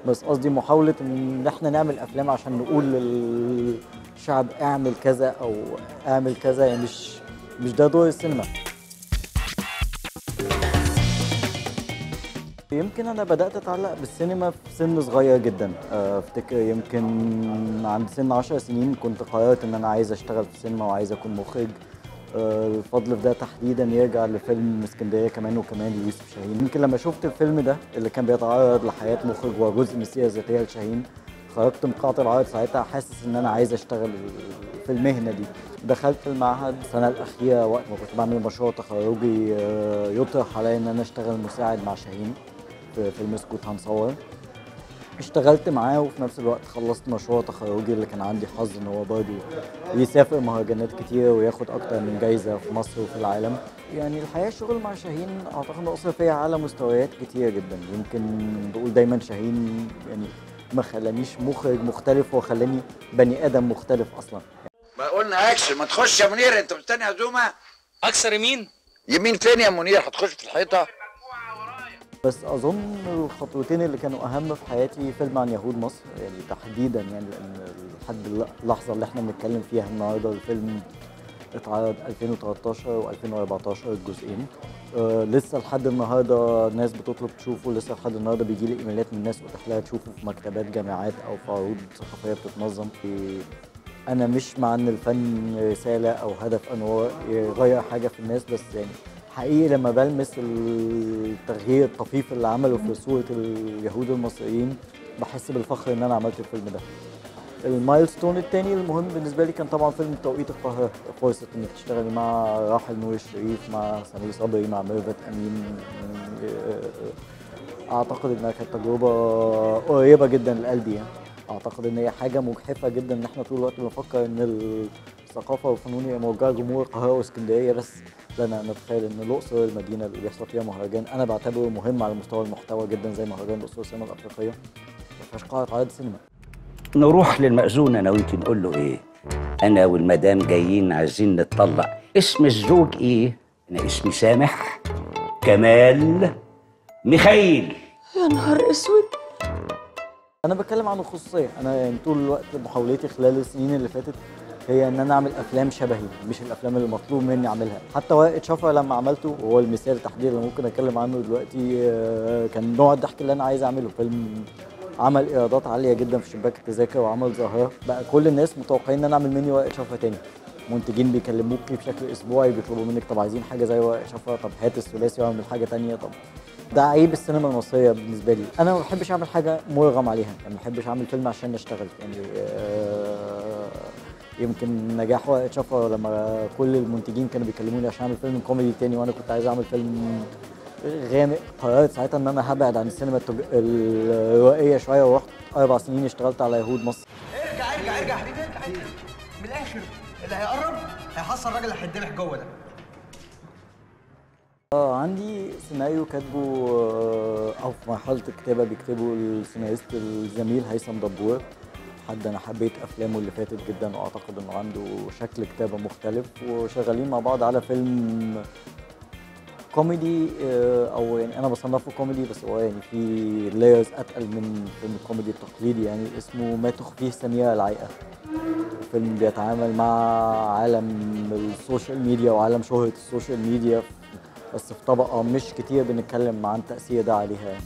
بس قصدي محاولة ان احنا نعمل افلام عشان نقول للشعب اعمل كذا او اعمل كذا، يعني مش ده دور السينما. يمكن انا بدات اتعلق بالسينما في سن صغير جدا، افتكر يمكن عند سن 10 سنين كنت قررت ان انا عايز اشتغل في السينما وعايز اكون مخرج. الفضل في ده تحديدا يرجع لفيلم اسكندرية كمان وكمان ليوسف شاهين. يمكن لما شفت الفيلم ده اللي كان بيتعرض لحياه مخرج وجزء من السيرة الذاتية لشاهين، خرجت من قاعة العرض ساعتها حاسس ان انا عايز اشتغل في المهنة دي. دخلت المعهد السنة الاخيرة وقت ما كنت بعمل مشروع تخرجي، يطرح عليا ان انا اشتغل مساعد مع شاهين في فيلم اسكت هنصور. اشتغلت معاه وفي نفس الوقت خلصت مشروع تخرجي اللي كان عندي حظ ان هو برضه يسافر مهرجانات كتير وياخد اكتر من جايزة في مصر وفي العالم. يعني الحقيقة الشغل مع شاهين اعتقد انه اثر فيا على مستويات كتير جدا. يمكن بقول دايما شاهين يعني ما خلانيش مخرج مختلف، هو خلاني بني ادم مختلف اصلا. ما قلنا اكشن، ما تخش يا منير، انت مستني عزومة؟ اكسر يمين؟ يمين فين يا منير؟ هتخش في الحيطة؟ بس اظن الخطوتين اللي كانوا اهم في حياتي فيلم عن يهود مصر، يعني تحديدا، يعني لان لحد اللحظة اللي احنا بنتكلم فيها النهارده الفيلم اتعرض 2013 و2014 الجزئين. لسه لحد النهارده ناس بتطلب تشوفه، لسه لحد النهارده بيجي لي ايميلات من ناس اتاح لها تشوفه في مكتبات جامعات او في عروض ثقافية بتتنظم. انا مش مع ان الفن رسالة او هدف ان هو يغير حاجة في الناس، بس يعني حقيقي لما بلمس التغيير الطفيف اللي عمله في صورة اليهود المصريين بحس بالفخر ان انا عملت الفيلم ده. ال milestone الثاني المهم بالنسبة لي كان طبعا فيلم توقيت القاهرة، فرصة انك تشتغلي مع راحل نور الشريف، مع سمير صبري، مع ميرفت امين. اعتقد انها كانت تجربة قريبة جدا لقلبي يعني. اعتقد ان هي حاجة مجحفة جدا ان احنا طول الوقت بنفكر ان الثقافة والفنون هي موجهة لجمهور القاهرة واسكندرية بس. لا، انا اتخيل ان الاقصر المدينة اللي بيحصل فيها مهرجان انا بعتبره مهم على مستوى المحتوى جدا زي مهرجان الاقصر والسينما الافريقية، ما فيهاش قاعة عرض سينما. نروح للمأذون انا وانت نقول له ايه؟ انا والمدام جايين عايزين نتطلق. اسم الزوج ايه؟ انا اسمي سامح كمال ميخائيل. يا نهار اسود. انا بتكلم عن الخصوصية، انا يعني طول الوقت محاولتي خلال السنين اللي فاتت هي ان انا اعمل افلام شبهي، مش الافلام اللي مطلوب مني اعملها. حتى ورقة شفرة لما عملته، وهو المثال تحديدا اللي ممكن اتكلم عنه دلوقتي، كان نوع الضحك اللي انا عايز اعمله. فيلم عمل ايرادات عالية جدا في شباك التذاكر وعمل ظاهره، بقى كل الناس متوقعين ان انا اعمل مني ورقة شفرة تاني. منتجين بيكلموكي بشكل اسبوعي بيطلبوا منك طب عايزين حاجة زي ورقة شفرة، طب هات الثلاثي واعمل حاجة تانية. طب ده عيب السينما المصرية بالنسبة لي. انا ما بحبش اعمل حاجة مرغم عليها، يعني ما بحبش اعمل فيلم عشان نشتغل. يعني يمكن نجاح ورقة شفرة لما كل المنتجين كانوا بيكلموني عشان اعمل فيلم كوميدي تاني وانا كنت عايز اعمل فيلم غامق، قررت ساعتها ان انا هبعد عن السينما الروائيه شوية، ورحت 4 سنين اشتغلت على يهود مصر. ارجع ارجع ارجع يا حبيبي، ارجع ارجع. من الاخر اللي هيقرب هيحصل الراجل اللي هيتذبح جوه ده. عندي سيناريو كاتبه او في مرحلة الكتابة بيكتبه السيناريست الزميل هيثم دبور، حد انا حبيت افلامه اللي فاتت جدا واعتقد انه عنده شكل كتابه مختلف، وشغالين مع بعض على فيلم كوميدي، او يعني انا بصنفه كوميدي بس هو يعني في layers اتقل من فيلم الكوميدي التقليدي، يعني اسمه ما تخفيه سميرة العايقه. فيلم بيتعامل مع عالم ال social media وعالم شهرة ال social media، بس في طبقه مش كتير بنتكلم عن تاثير ده عليها يعني.